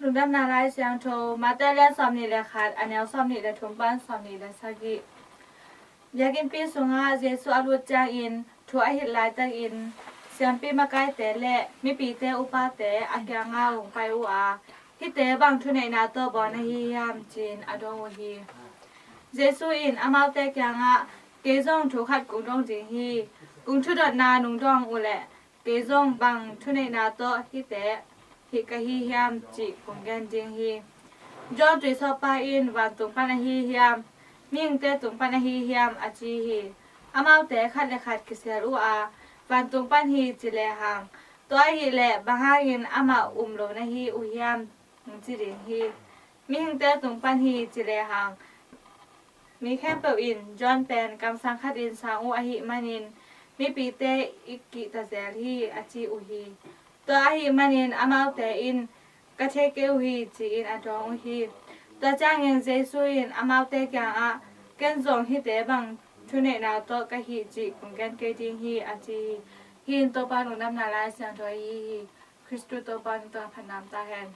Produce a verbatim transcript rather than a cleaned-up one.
Lungdamna Lai Siangtho, Matthai lian sawmnih le khat, a neu sawmnih le thum pan sawmnih le sagih. Biakinnpi sungah Jesuh a lut ciangin thu a hilh laitakin siampi makaite le mipite upate a kiangah hong pai uh a, hihte bang thuneihna tawh bawl na hi hiam, ci-in a dong uh hi. Jesuh in amaute kiangah, kei zong thu khat kong dong ding hi. Kong thudotna nong dawng uh leh kei zong bang thuneihna tawh hihte hih ka hi hiam cih kong gen ding hi. John tuisawppa in vantung pan ahi hiam, mihingte tung pan ahi hiam, a ci hi. Amaute khat le khat kisial uh a, vantung pan hi ci lehang, tua ahih leh bang hangin amah um lo na hi uh hiam, hong ci ding hi. Mihingte tung pan hi ci lehang, mi khempeuh in John pen kamsang khatin sang uh ahih manin mipite i kihta zel hi, a ci uh hi. Tua ahih manin amaute in ka thei kei uh hi, ci-in a dawng uh hi. Tua ciangin Jesuh in amaute kiangah, ken zong hihte bang thuneihna tawh ka hih cih kong gen kei ding hi, a ci hi. Hih in Topa Lungdamna Lai Siangtho ahi hi. Khristu Topa min tawh phatnam ta hen.